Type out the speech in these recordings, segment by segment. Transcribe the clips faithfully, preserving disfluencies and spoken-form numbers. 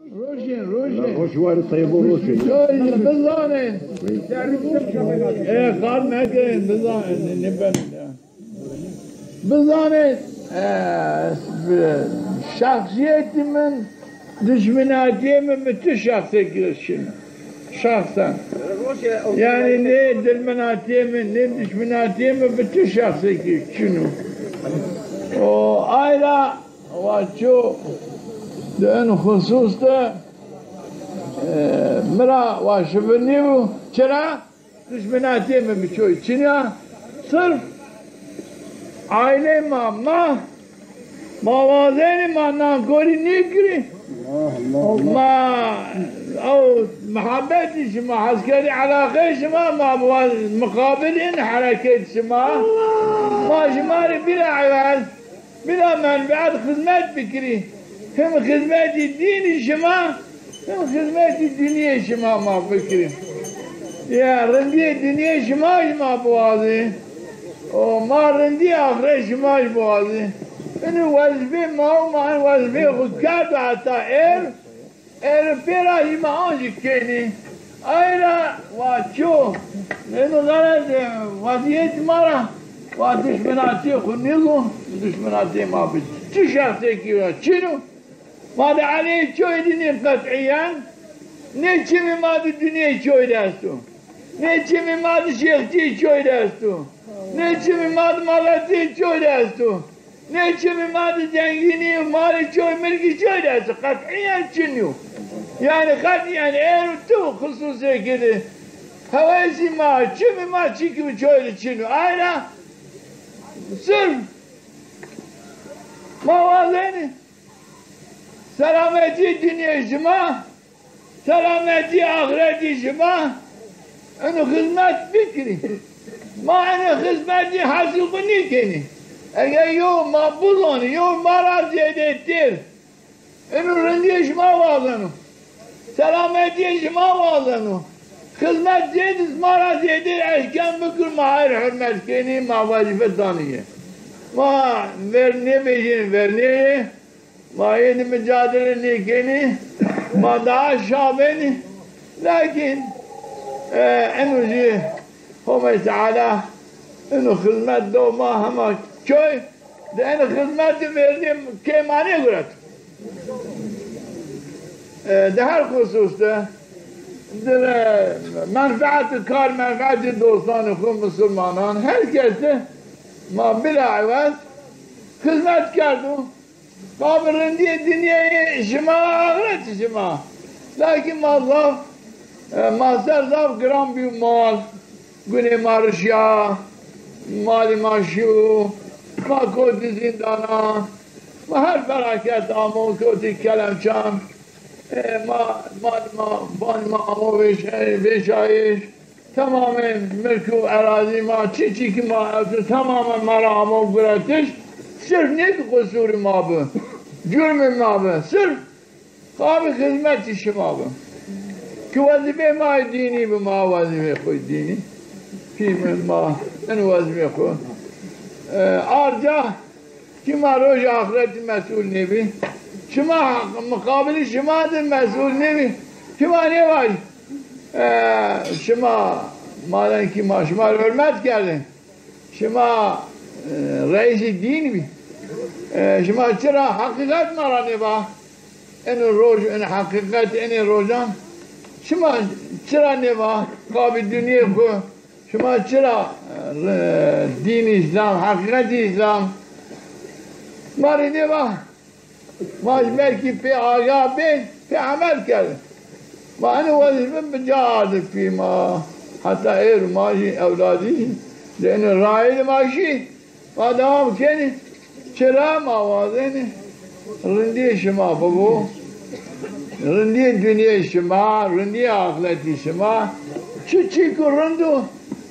Roşên, roşên. Roş wari taybo roşên. Bizanên. E, qal mekerên, bizanên. Ne, ne ben ya. Bizanên, e, şexsiyetî min, duşminatîyê min bi tu şexsekî de şino. Şexsen. Yanî nê dilminatîyê min, nê duşminatîyê min bi tu şexsekî çin o. O ay ra wa ço di in xusus de, e, mi ra wa şibirnî bû. Çira? Duşminatîyê mi bi çoy çin ya. Sirf aîlê ma, ma, ma wazenî ma nankorî nêkirî. Ma ew muhabetî şima, heskerî elaqeyê şima, ma bi wa-, miqabilî in hereket şima. Ma şima rê bîra ewel Bila menfeet xizmet bikirî. Him xizmetî dînî şima, him xizmetî dinyê şima ma bikirî. Ya rindîyê dinyê şima jî ma biwazî. O ma rindîyê axret şima jî biwazî. Inî wezîfê ma û ma in wezîfê xwu kerdo heta êr. Êr pê ra hî ma ancî kenî. Ay ra wa ço. Êno xerez, e, wezîyet ma ra wa duşminatî xwu nîzo, duşminatî ma bi çi şexsekî ra çin o. Ma de eleyê çoy de nî qetîyen. Nê çimî ma de dinyê çoy de esto. Nê çimî ma de şêxçî çoy de esto. Nê çimî ma de maletî çoy de esto. Nê çimî ma de zengînî, malê çoy, milkî çoy de esto. Qetîyen çin yo. Yanî qetîyen êr tu xususêkî de hewesî ma, çimî ma çîkî bi çoy de çin yo. Ay ra sirf ma wazenî selametî dinyê şima, selametî axretî şima, ino xizmet bikirî. Ma ino xizmetî hesî xwu nîkenî. Eger yo ma bizonî, yo ma ra zêdêtir ino rindîyê şima wazeno, selametîyê şima wazeno, xizmet zêde ma ra zêdêtir eşken bikir, ma hayr hurmet kenî, ma wezîfe danî yê. Ma ver nêvejîn, vernê yê. Ma êdî micadele nêkenî, ma daha şa benî. Lakin, e, eno jî Homê Teala eno xizmet do ma hema çoy de eno xizmetî verdî kê ma nêguret. E, di her xusus de, di, e, menfeet kar, menfeetî dostanê xwu, misilmanan, her kes de ma bila ewez xizmet kerdo. Ma bi rindîyê dinyeyê şima, axretî şima. Lakin ma zaf, e, ma ser zaf giran bîyo mal. Gunê ma rişya, malê ma şîyo, ma kotî zîndana, ma her felaket amo, kotî kelemçan. E, ma, malê ma, banê ma amo vêşayîş, vêşayîş. Temamê milk û erazî ma, çi çî ki ma esto, temamê ma ra amo guretiş. Sirf nê ki qusurî ma bi, curmê ma bi, sirf qabî xizmetî şima bi. Ki wezîfê ma yê dînî bi, ma wezîfê xwu yê dînî. Pî mi ma in wezîfê xwu. E, arca Şima rojê axretî mesûl nêbî. Şima miqabilî şima de mesûl nêbî. Şima nêvaj, e, şima maden ki ma şima rê hurmet kerdin. Şima, e, reîsî dîn bî. E, şima çira heqîqet ma ra nêva? Eno roj, eno heqîqet, enê rojan şima çira nêva? Qabî dinyê xwu. Şima çira, e, dîn Îslam, heqîqetî Îslam ma rê nêva? Ma jî belkî pê aga bên, pê emel kerdin. Ma eno wezîfe bi ca ardi pî ma. Heta êro ma jî ewladî jî di eno rayê de ma şî. Ma dewam kenî. Çira ma wazenî rindîyê şima bibo, rindîyê dinyê şima, rindîyê axletî şima, çi çî ku rind o,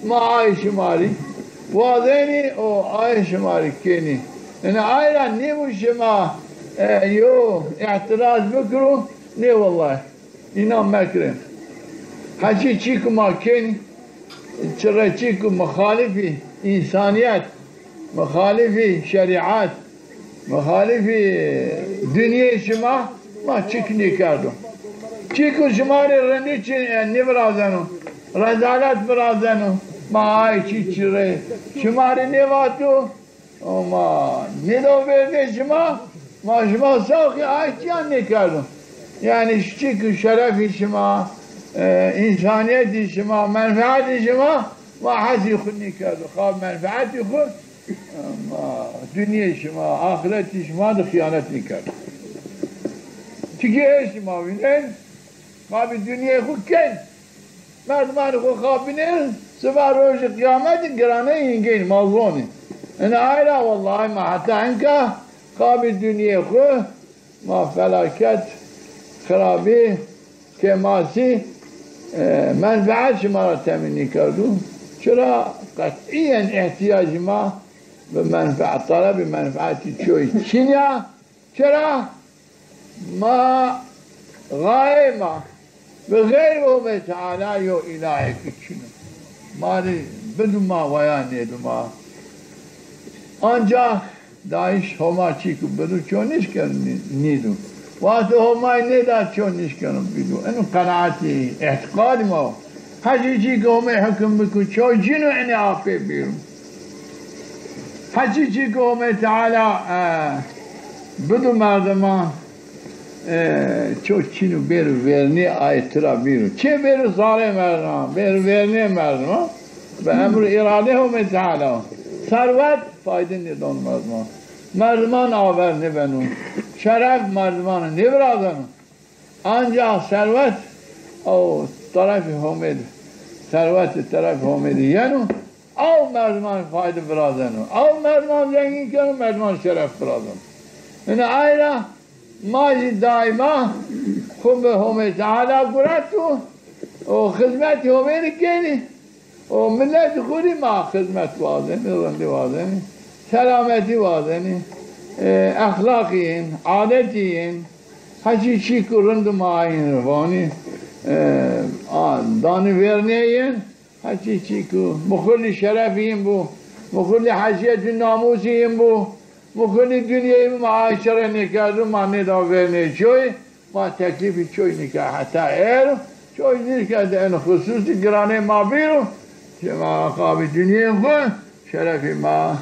ma ay şima rî wazenî û ay şima rî kenî. Ina ay ra nêbo şima, e, yo îtiraz bikiro, nê wellahî. Înan mekirê. Heçî çî ku ma kenî, çireçî ku muxalifî însanîyet, muxalifî şerîet, muxalifî dinyê şima, Ma çik nêkerdo. Çîku şima rê rindî çi, e, nêvirazeno. Rezalet virazeno. Ma ay çî çi rê şima rê nêvato. Ma nêdo vêrdê şima, ma şima saxî ay çîyan nêkerdo. Yanî çîku şerefî şima, e, însanîyetî şima, menfeetî şima, ma hesî xwu nêkerdo. Xa menfeetî xwu, ma dinyê şima, axiretî şima de xîyanet nêkerdo. Çikî ê şima vînen, ma bi dinyê xwu ken. Merdimanê xwu xapînê, siba rojê qîyametî giranê yîn gên, ma zonî. Ina ay ra wellahî ma heta enka xapî dinyê xwu, ma felaket, xirabî, kêmasî, e, menfeet şima ra temîn nêkerdo. Çira qetîyen îhtîyacî ma bi menfeet, telebî menfeetî çoy çin ya. Çira? Ma, xayê ma, bi xeyrê Homê Teala yo îlahêk çin o. Ma rê bido ma weya nêdo ma. Ancax dayîş Homa çîku bido ço nişkeno nî-, nîdo. Wexto Homay nêda ço nişkeno bîdo. Eno qenaetî, îtîqadî ma o. Heçî çîku Homê hukum biko ço cîno enê apê bîro. Heçî çîku Homê Teala, e, bido merdiman, e, ço çîno bêro vernî ay tira bîro. Çê bêro sarê merdiman, bêro vernî merdiman. Bi emr û îradê Homê Teala. Serwet fayde nêdano merdiman. Merdiman aver nêbeno. Şeref merdiman nêvirazeno. Ancax serwet, o terefê Homê de, serwet terefê Homê de yeno, aw merdiman fayde virazeno. Aw merdiman zengîn keno, merdiman şeref virazeno. Ina ay ra ma zî daîma xwu bi Homê Teala gureto û xizmetî Homê rê kenî. O miletî xwu rê ma xizmet wazenî, rindî wazenî, selametî wazenî, e, exlaqî yin, adetî yin, heçî çîku rind ma yin vanî, e, a, danî vernê yin, heçî çîku muxilî şerefî yin bo, muxilî heysîyet û namûsî yin bo. Muxilî dinyeyî ma ay çire nêkerdo, ma nêda vernê çoy, ma teklîfî çoy nêkerd heta êro, çoy nêkerd eno xususî giranê ma bîro, şima xabî dinyeyê xwu, şerefî ma,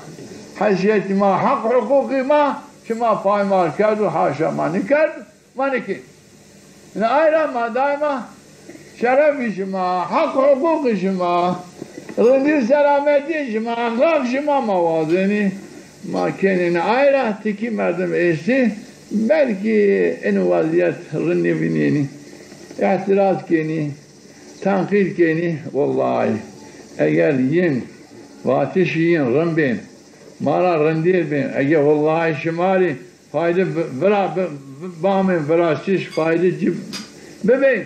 heysîyetî ma, heq huqûqî ma, şima paymar kerdo, haşa ma nêkerdo. Ma nêkên. Ina ay ra ma daîma şerefî şima, heq huqûqî şima, rindî û selametî şima, exlaq şima ma wazenî. Ma kenî ina ay ra tikî merdim estî, belkî ino wezîyet rind nêvînenî. Îhtîraz kenî, tenqîd kenî, wellahî eger yin, vatişî yin rind bên, ma ra rindîr bên, eger wellahî şima rê fayde bi-, vira bi-, bi-, bamên viraştiş fayde ci bibê.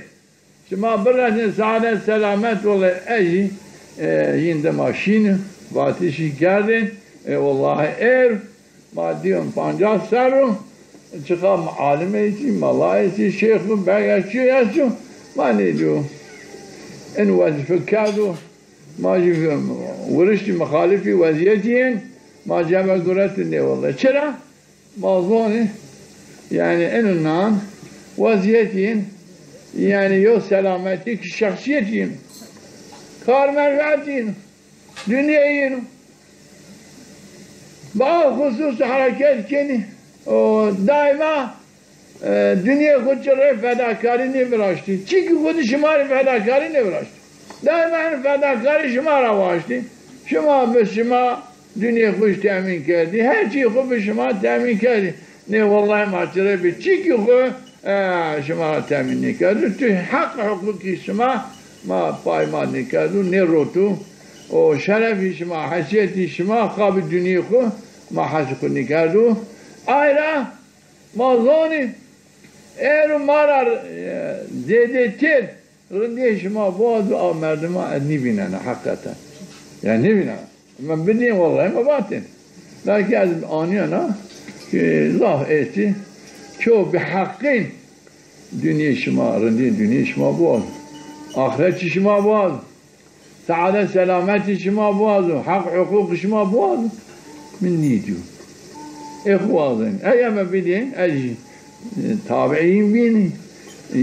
Şima biresnê saadet selamet wele ez jî, e, yin dima şîni, vatişî kerdên, e, wellahî êr, ma dîyon pancas serr o, çiqa alim estî, mela estî, şêx û beg estî, esto, ma nêdîyo. In wezîfe kerdo, ma jî wiriştî mixalifî wezîyetî yin, ma cebe guretî nê wele. Çira? Ma zonî, yanî eno nan wezîyetî yin, yanî yo selametî ki şexsîyetî yin, kar menfeetî yin, dinyeyî yin. Bi a xusus hereket kenî. O daîma, e, dinyê xwu ci rê fedakarî nêviraştî. Çîkî xwu di şima rê fedakarî nêviraştî. Daîma eno fedakarî şima ra waştî. Şima bi şima dinyê xwu jî temîn kerdî. Her çî xwu bi şima temîn kerdî. Nê wellahî ma ci rê bi çîkî xwu, e, şima ra temîn nêkerdo. Tu heq huqûqî şima ma paymar nêkerdo, nêroto. O şerefî şima, heysîyetî şima, xabî dinyê xwu ma hesî xwu nêkerdo. Ay ra ma zonî êro ma ra, e, zêdêtir rindîyê şima biwazo, a merdima ez nêvînena heqîqeten. Yanî nêvînena. Ma bidîyên wellahî ma vatên. Belkî ez anîyena ki zaf estî. Ço bi heqîn dinyê şima, rindîyê dinyê şima biwazo. Axiretî şima biwazo. Saadet selametî şima biwazo, heq huqûqî şima biwazo. Mi nêdîyo. Ê xwu wazenî. Eger mi bidîyên, ez jî e, tabiîn bînî, e,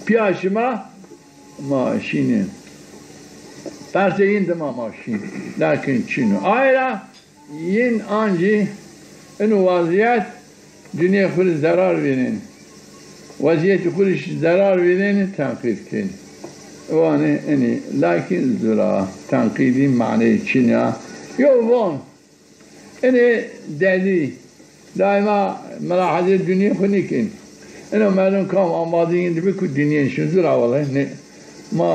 pîya şima ma şînî. Persê yin dima ma şîn. Lakin çin o. Aye ra yin ancî ino wezîyet dinyê xwu rê zerar vînên. Wezîyetê xwu rê zerar vînên, tenqîd kên. Vanê inî, lakin zura tenqîdî maneyê çin a. Yo von, inê delî, daîma milahezê dinyê xwu nîkên. Ino merdum kam amazî yin dibi ku dinyên şin zura wele. Nê, ma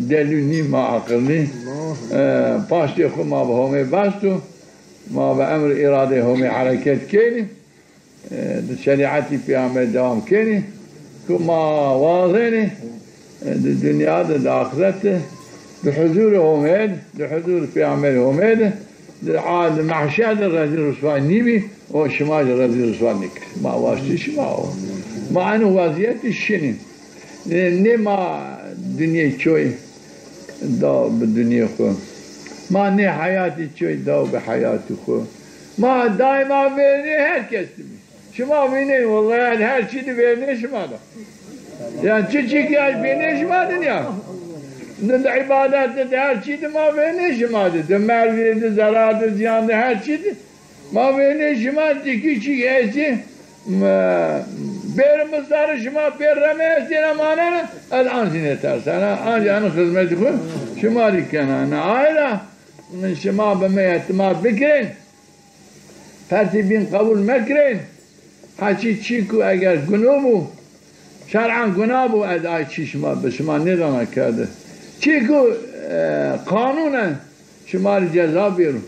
delî nî, ma aqil nî. E, paştê xwu ma bi Homê bes o. Ma bi emr û îradeyê Homê hereket kenî. E, di şerîetî pêxember dewam kenî. Ku ma wazenî, e, di dinya de, di axiret de, di huzurê Homê de, di huzurê pêxemberê Homê de, di a-, di mehşer de rezîl riswa nîbî, o şima jî rezîl riswa nêkir. Ma waştî şima o. Ma eno wezîyetî şinî. Nê, nê ma dinyê çoy daw bi dinyê xwu. Ma nê heyatî çoy daw bi heyatî xwu. Ma daîma vernê her kes de bî. Şima vînên, wellahî her çî de vernê şima de. Yanî çi çî ki ez vînê şima de nîya. Di, di îbadet de, di her çî de ma vernê şima de. Di mervî de, zerar de, ziyan de, her çî de. Ma vênê şima tikî çî estî, m-, bêrê mi sarê şima, bêrê mi estî, ena manena, ez an zî nêtersena, ancî eno xizmetî xwu şima rê kena. Na aye ra şima bi mi îtîmat bikirên, persê bîn qebul mekirên, heçî çî ku eger guno bû, şer'an guna bû, ez ay çî şima, bi şima nêdana kerde. Çî ku, e, qanûn e, şima rê ceza bêro,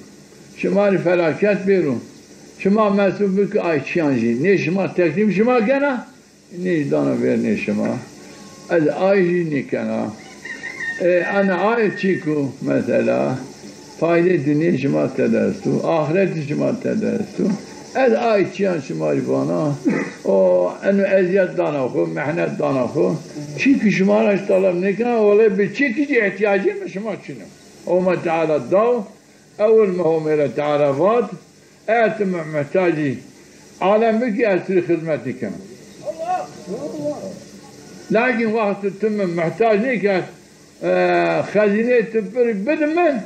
şima rê felaket bêro, şima mesûl biki ay çîyan jî. Nê şima teklîf şima kena, nê jî dana vernê şima. Ez ay jî nêkena. E, ana ay çî ku mesela faydê dinyê şima tede esto, axiretê şima tede esto. Ez ay çîyan şima rê vana, o eno ezîyet dana xwu, mehnet dana xwu. Çî ki şima ra jî teleb nêkena, wele bi çî ki jî îhtîyacê mi şima çin o. Homa Teala daw, ewil mi Homê ra Teala vat, eger ti mi muhtacî alem bikî, ez ti rê xizmet nêkena. Lakin wexto ti mi muhtac nêkerd, e, xezîneyê ti pir bidi mi,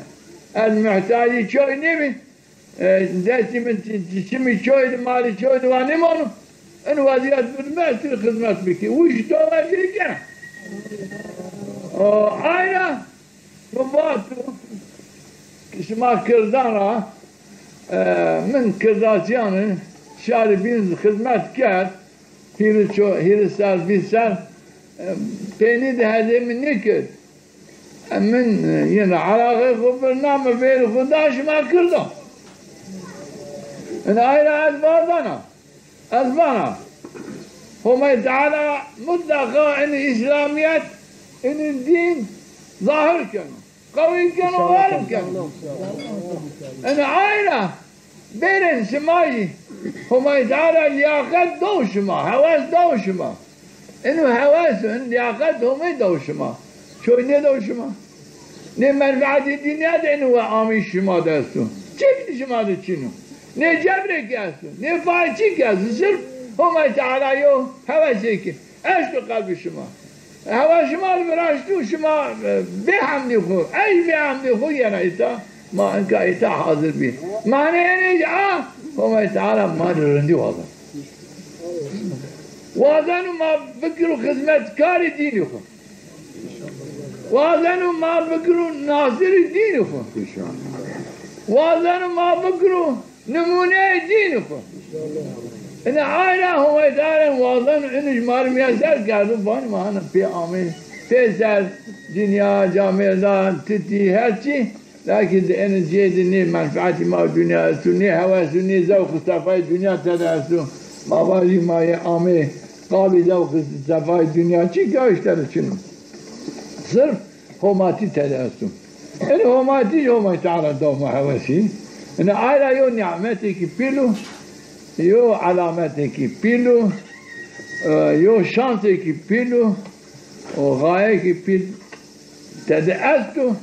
ez muhtacî çoy nêbî, e, destî mi çi-, çi-, çimî çoy di, malî çoy di wa nêmano. In wezîyet bidi mi, ez ti rê xizmet bikî. Wi jî dawa ez ti rê kena. O, ayna mi vato, şima kirdan ra, e, min kirdaciyanî şarê bîn xizmet kerd, hîrê ço-, hîrê ser, vîst ser, e, peynî de hezê mi nêkerd. E, min, e, yin ra elaqeyê xwu birna, mi vêrê xwu da, şima kirdan. Ina ay ra ez vardana. Ez vana, Homay Teala mutleqa inî îslamîyet, inî dîn zahir keno, qewî keno, galib keno. Inî ayna bêrên şima yî. Homay Teala lîyaqet daw şima, hewes daw şima. Ino hewes, in lîyaqet Homay daw şima. Çoy nêdaw şima. Nê menfeetê dinya de ino we amî şima de esto. Çîk şima de çin o. Nê cebrê ki esto, nê faîçî ki esto. Sirf Homay Teala yo hewesê ki esto qelbê şima. Hewa şima li viraşto, şima, e, bê hemdê xwu, ey bê hemdê xwu yena îta, ma inka îta hazir bî. Ma nê enê a, Homay Teala ma rê rindî wazeno. Wazeno ma bikiro xizmetkarê dînê xwu. Wazeno ma bikiro nasirê dînê xwu. Wazeno ma bikiro nimûneyê dînê xwu. Ina ayna Homay Teala wazeno, ino jî ma rê miyeser kerdo, vanî ma hana pê amê, pê ser, dinya, camêrdan, titî, her çî. Lakin di eno cê de nê menfeetî ma dinya esto, nê hewes o, nê zewq û sefayê dinya tede esto. Ma vajî ma yê amê qabî zewq û sefayê dinya çî ki, ay tede çin o. Sirf homatî tede esto. Eno homatî Homay Teala daw ma hewesî. Eno ay ra yo nîmetêkî pîl o, yo elametêkî pîl o, e, yo şansêkî pîl o, o xayekî pîl tede esto.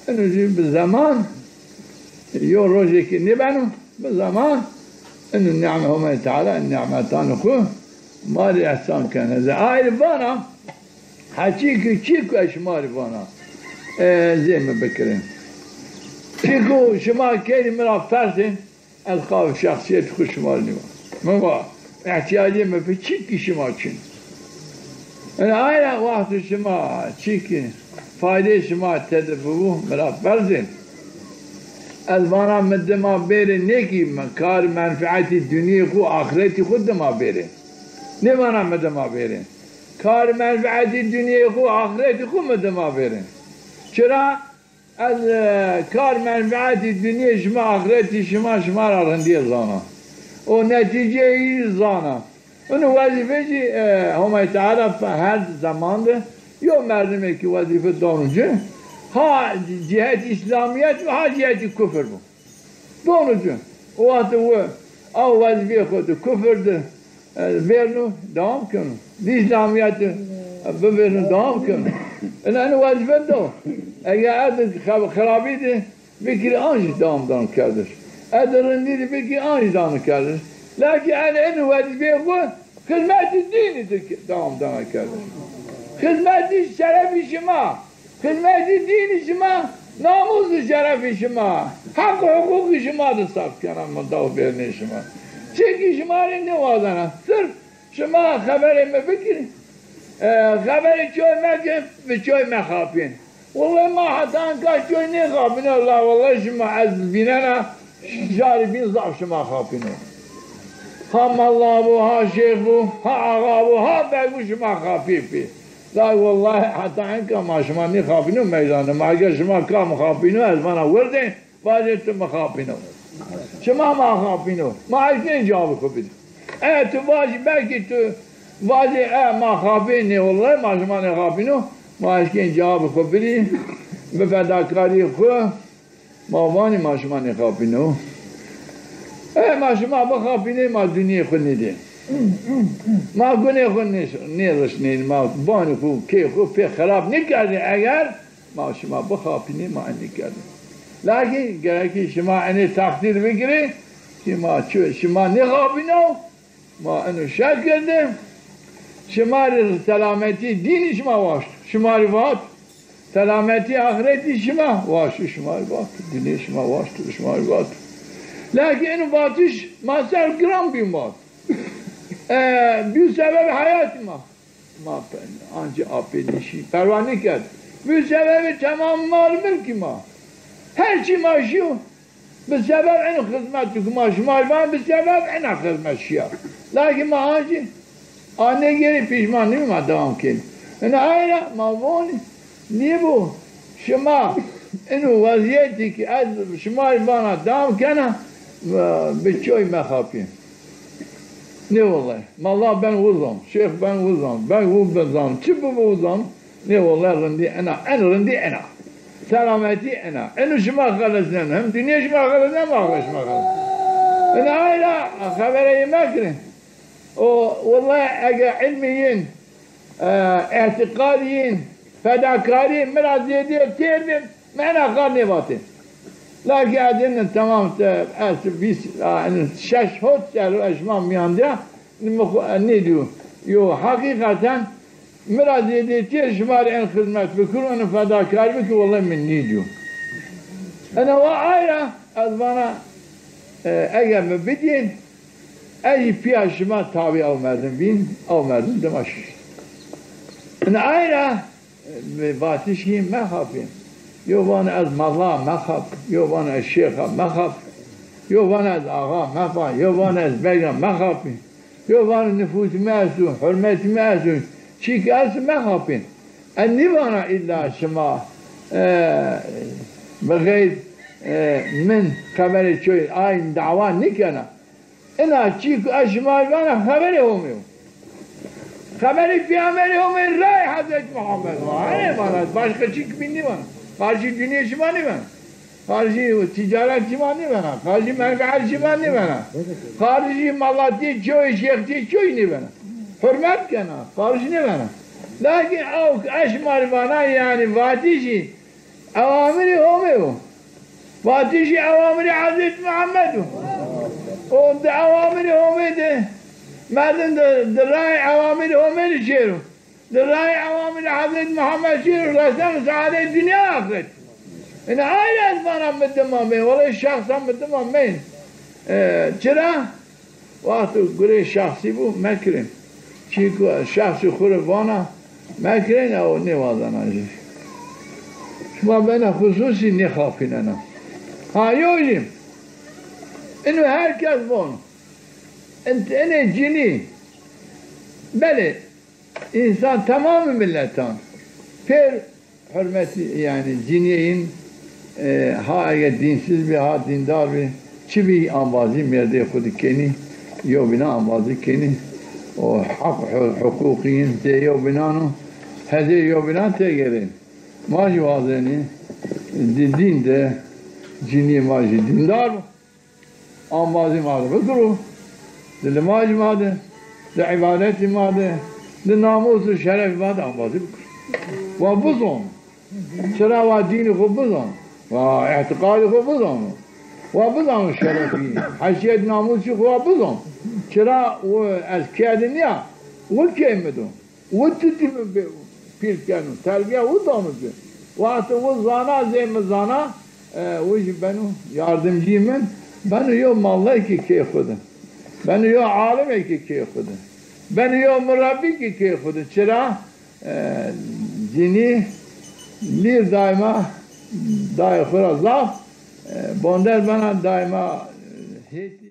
Eno jî bi zeman, yo rojêkî nêbeno, bi zeman Ino nîme Homay Teala, nîmetanê xwu ma rê îhsan kena. Zî ayrî vana, ha çî ki, çî ki ez şima rê vana, e, zê mi bikirin. Çî ki şima kerî mi ra persên, ez xav şexsîyetê xwu şima rê nîva. Mi va, îhtîyacê mi pê çî ki şima çin. Ina ay ra wextê şima çî ki faydê şima tede bibo, mi ra persên. Ez vana mi dima bêrê nêkî, mi kar menfeetî dinyê xwu, axretî xwu dima bêrê. Nêvana mi dima bêrê. Kar menfeetî dinyê xwu, axretî xwu mi dima bêrê. Çira? Ez, e, kar menfeetî dinyê şima, axretî şima, şima ra rindîye zana. O netîceyî zana. Ino wezîfe jî, e, Homay Teala her zeman de yo merdimê ki wezîfe dano ci, ha cihetî îslamîyet bo, ha cihetî kufir bo. Dano ci. O wextê wi aw wezîfeyê xo de kufir de, e, vêrno, dewam keno. Di îslamîyet de, e, bivêrno, dewam keno. Ina eno wezîfe do. Eger ez de xeb-, xirabî de bikirî, an jî dewam dano kerdiş. Ez de rindî de bikirî, an jî dano kerdiş. Lakin ez eno wezîfeyê xo xizmetî dînî de ke-, dewam dana kerdiş. Xizmetî şerefî şima, xizmetî dînî şima, namûs û şerefî şima, heq û huqûqî şima de saf kena, mi daw vernê şima. Çîkî şima rê nêwazena. Sirf şima xeberê mi bikirî. E, xeberê çoy mekî, bi çoy mexapîn. Wellay ma heta inka çoy nêxapîno, la wellay şima ez vînena şarî bîn zaf şima xapîno. Ha mela bo, ha şêx bo, ha axa bo, ha beg bo, şima xapî pî. La wellay heta inka ma şima nêxapîno meydan de. Ma eger şima kam xapîno, ez vana wirdê, vajê tu mi xapîno. Şima ma xapîno. Ma eşkên cewabê xo bidî. E, tu vajî, belkî tu vajî, e, ma xapînê, wellay ma şima nêxapîno. Ma eşkên cewabê xo bidî. Bi fedakarîyê xo ma vanî ma şima nêxapîno. E, ma şima bixapînê, ma dinyê xo nêdê. Ma gunê xo nê-, nêrişnên, ma banî xo, kê xo pê xirab nêkerdê eger ma şima bixapînê, ma enê kerdê. Lakin gerekî şima enê teqdîr bigirê, şima çi, şima nêxapîno, ma eno şekil de şima rê selametî dînî şima waşt. Şima rê vat, selametî axretî şima waşt, şima rê vat, dinyê şima waşt, şima rê vat. Lakin eno vatiş ma ser giran bî vat. E, bî sebeb heyatî ma. Ma pe-, ancî apê nêşî, perwa nêkerd. Bi sebebê temam mal milkî ma. Her çî ma şîyo. Bi sebeb eno xizmet ki ma şima rê van, bi sebeb ena xizmet şîya. Lakin ma ancî a nêgêrî, pîşman nîbî, ma dewam kenî. Ina ay ra ma vonî, nîbo şima ino wezîyetî ki ez şima rê vana dewam kena, bi çoy mexapîn. Nê wellay. Mela ben wizan, şêx ben wizan, ben wi bizan, çi bibo wizan. Nê wellay rindî ena, en rindî ena. Selametî ena. Eno şima xelesneno. Hem dinya şima xelesneno, hem axret şima xelesneno. Ena ay ra xeberê yê mekirin. O wellay ege ilmî yin, e, îtîqadî yin, fedakarî mi ra zêdî têr bin, mi ena kar nêvatê. Lakin ez ino temam, e, ez vîst, e, şeş hot serr ez şima mîyan de ya, mi xwu, e, nêdîyo. Yo, heqîqeten mi ra zêdêtîye şima rê en xizmet bikir, en fedakarî bikir, wellay mi nêdîyo. Ena wa ay ra ez vana, e, ege mi bidîyên, ez zî pîya şima tabî aw merdim bîn, aw merdim dima şî. Ena ay ra, e, vatişî mexapîn. Yo vano ez mela mexap, yo vano ez şêx a mexap, yo vano ez axa mexap, yo vano ez beg a mexapî. Yo vano nifûsî mi esto, hurmetî mi esto, çî ki esto mexapîn. Ez nîvana îlla şima, e, bi xeyr, e, min xeberê çoy ayn dawa nîkena. Ina çî ku ez şima rê vana xeberê Homê yo. Xeberê Peyxamberê Homê, rayê Hezretî Muhammed wa. Enê vana, başka çî ki bîn nîvana. Xaricî dinyê şima nîvana. Xaricî tîcaret şima nêbena, xaricî menfeet şima nêbena, xaricî melatî çoy, şêxtî çoy nêbena. Hurmet kena, xaric nêbena. Lakin aw ke ez şima rê vana, yanî vatişî ewamirî Homê wo. Vatişî ewamirî Hezretî Muhammed wo. O di ewamirê Homê de, merdim di, di rayê ewamirê Homê de şêro. Di rayê ewamirê Hezret Muhammed şêro, reseno seadetê dinya axret. Ina ayrî ez vana mi dima mê, wele şexsa mi dima mê. E, çira? Wexto gurê şexsî bû, mekirin. Çîku şexsî xwu rê vana, mekirin, ew nêwazena jî. Şima bena xusûsî nêxapînena. Ha, yo jî, ino her kes vano. In-, inê cinî, belê, însan, temamê miletan pêr hurmetî, yanî cinîyê yin, e, ha ege dînsiz bî, ha dîndar bî, çi bî, ambazî mêrdeyê xwu de kenî, yewbînan ambazî kenî. O heq, hu-, huqûqî yin zê yewbînan o, hezê yewbînan têgêrên. Ma jî wazenî di dîn de cinîyê ma jî dîndar bo. Ambazî ma de bikiro, di limajî ma de, di îbadetî ma de, di namûs û şerefî ma de ambazî bikiro. Wa bizon. Çira wa dînî xwu bizon. Wa îtîqadî xwu bizon. Wa bizon şerefî, heysîyet, namûsî xwu wa bizon. Çira wi ez kê de nîya, wi kê mi do. Wi titî mi be-, pîl keno, terbiya wi dano ci. Wexto wi zana, zê mi zana, e, wi jî beno yardimcî min, beno yo mallekî kê xwu de. Beno yo alimekî kê xwu de. Beno yo murebbîkî kê xwu de. Çira? E, cinî lîr daîma dayê xwu ra zaf, e, bonder bena daîma, e, hêtî.